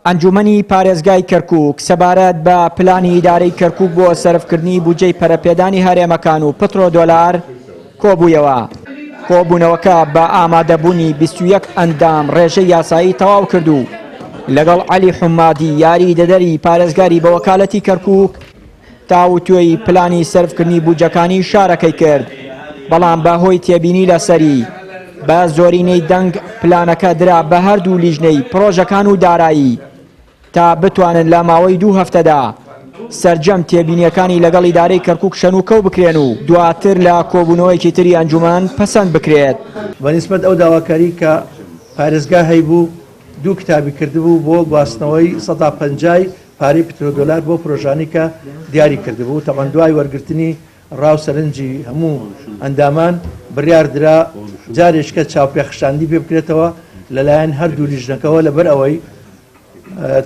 ئەنجومەنی پارێزگای کەرکوک سەبارەت بە پلانی ئیدارەی کەرکوک بۆ سەرفکردنی بودجەی پەرەپێدانی هەرێمەکان و پترۆدۆلار کۆبوویەوە. کۆبوونەوەکە بە ئامادەبوونی 21 ئەندام ڕێژەی یاسایی تەواو کرد و لەگەڵ عەلی حومادی یاریدەدەری پارێزگاری بە وەکالەتی کەرکوک تاوتوێی پلانی سەرفکردنی بودجەکانی شارەکەی کرد، بەڵام بە هۆی تێبینی لەسەری، بە زۆرینەی دەنگ پلانەکە درا بە هەردوو لیژنەی پڕۆژەکان و دارایی تا بتوانن لە ماوەی دوو هەفتەدا سەرجەم تێبینییەکانی لەگەڵ ئیدارەی کەرکوک شەنوکەو بکرێن و دواتر لە کۆبوونەوەیەکی تری ئەنجومەن پەسەند بکرێت. بە نیسبەت ئەو داواکاری کە پارێزگا هەیبوو دوو کتابی کردبوو بۆ گواستنەوەی سەدا پەنجای پارەی پترۆدۆلار بۆ پرۆژانەی کە دیاری کردبوو، تەبعەن دوای وەرگرتنی ڕا و سەرنجی هەموو ئەندامان بڕیار درا جارێکە چاوپێخشاندی پێ بکرێتەوە لەلایەن هەردوو لیژنەکەوە لەبەر ئەوەی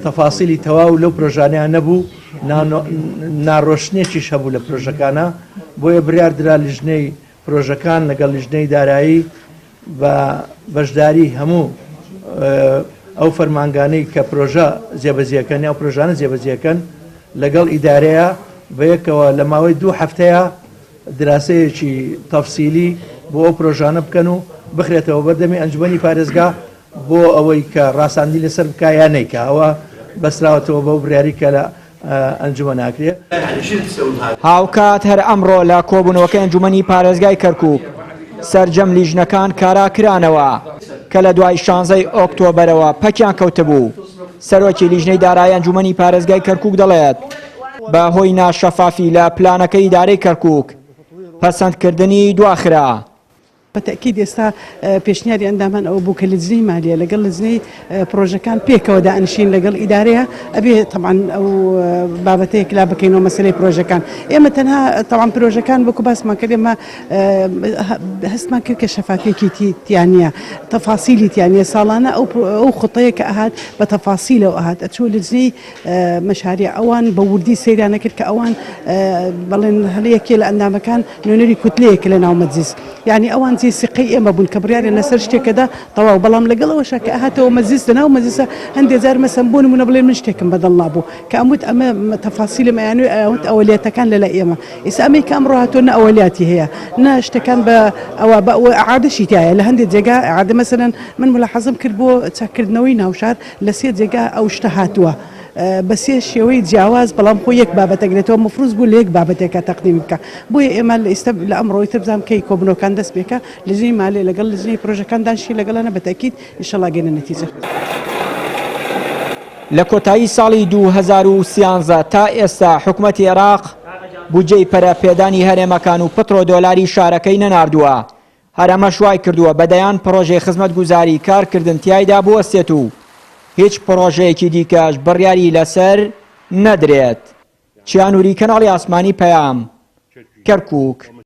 تەفاسیلی تەواو لەو پرۆژانەیان نەبوو ناڕۆشنێکیش هەبوو لە پرۆژەکانە بۆیە بڕیار درا لیژنەی پرۆژەکان لەگەڵ لیژنەی دارایی بە بەشداری هەموو ئەو فەرمانگانەی کە پرۆژە جێبەجێکەن یا پرۆژانە جێبەجێکەن لەگەڵ ئیدارەیە بەیەکەوە لە ماوەی دوو هەفتەیە دراسەیەکی تەفسیلی بۆ ئەو پرۆژانە بکەن و بخرێتەوە بەردەمی ئەنجومەنی پارێزگا بۆ ئەوەی کە ڕاساندی لەسەر بکا یا نەیکا ئەوە بەستراوەتەوە بەو بڕیاری کە لە ئەنجومەن ئەکرێ. هاوکات هەر ئەمڕۆ لە کۆبوونەوەکەی ئەنجومەنی پارێزگای کەرکوک سەرجەم لیژنەکان کارا کرانەوە کە لە دوای شانزەی ئۆکتۆبەرەوە پەکیان کەوتبوو. سەرۆکی لیژنەی دارایی ئەنجومەنی پارێزگای کەرکوک دەڵێت، بە هۆی ناشەفافی لە پلانەکەی ئیدارەی کەرکوک پەسەندکردنی دواخرا. بە تەئکید ئێستا پێشنیاری ئەندامان ئەوە بوو کە لجنەی مالیە لەگەڵ لجنەی پرۆژەکان پێکەوە دائەنشین لەگەڵ ئیدارەیە ئەبێ تەبعەن ئەو بابەتە یەکلا بکەینەوە مەسەلەی پرۆژەکان ئێمە تەنها تەبعەن پرۆژەکان وەکو باسمان کرد ئێمە هەستمان کرد کە شەفافیەکی تیا نییە تەفاسیلی تیا نییە ساڵانە ئەو ئەو خطەیە کە ئەهات بە تەفاسیلەوە ئەهات ئەچوو لجنەی مەشاریع ئەوان بە وردی سەیریان نەکرد کە ئەوان بەڵێن هەر یەکێ لە ئەندامەکان نوێنەری کوتلەیەکە لە ناو مەجلیس یعنی ئەوان جێ سیقەی ئێمە بوون کە بڕیاریان لەسەر شتێکەدا تەواو بەڵام لەگەڵ ئەوەشا کە ئەهاتەوە مەجلیس لە ناو مەجلیسە هەندێ جار مەسەن بۆ نمونە بڵێن من شتێکم بەدڵ نابوو کە ئەموت ئەمە تەفاسیلم ئەیانوێ ئەوت ئەوەلیەتەکان لە لای ئێمە ئیستا ئەمەی کە ئەمڕۆ هاتووە نە ئەوەلیاتی هەیە نە شتەکان بە ئەوە بە ئەعادەشی تایە لە هەندێک جێگا ئەعادە مەسەلەن من ملاحەزەم کرد بۆ چاککردنەوەی ناوشار لە سێ جێگا ئەو شتە هاتووە بە سێ شێوەی جیاواز بەڵام خۆی یەک بابەت ئەگرێتەوە مفروز بوو لە یەک بابەتێکا تەقدیمی بکا بۆیە ئێمە لە ئیستە لە ئەمڕۆی تر بزانم کەی کۆبنەوەکان دەست پێکا لجنەی مالێ لەگەڵ لجنەی پرۆژەکان دانشین لەگەڵیانە بە تەئکید ئینشەڵا گەینە نەتیجە. لە کۆتایی ساڵی 2013 تا ئێستا حکومەتی عێراق بودجەی پەرە پێدانی هەرێمەکان و پترۆ دۆلاری شارەکەی نەناردووە هەر ئەمەش وایکردووە بە دەیان پڕۆژەی خزمەتگوزاری کارکردن تیایدا بوەستێت و هیچ پڕۆژەیەکی دیکەش بڕیاری لەسەر نەدرێت. چیا نوری، کەناڵی ئاسمانی پەیام، کەرکوک.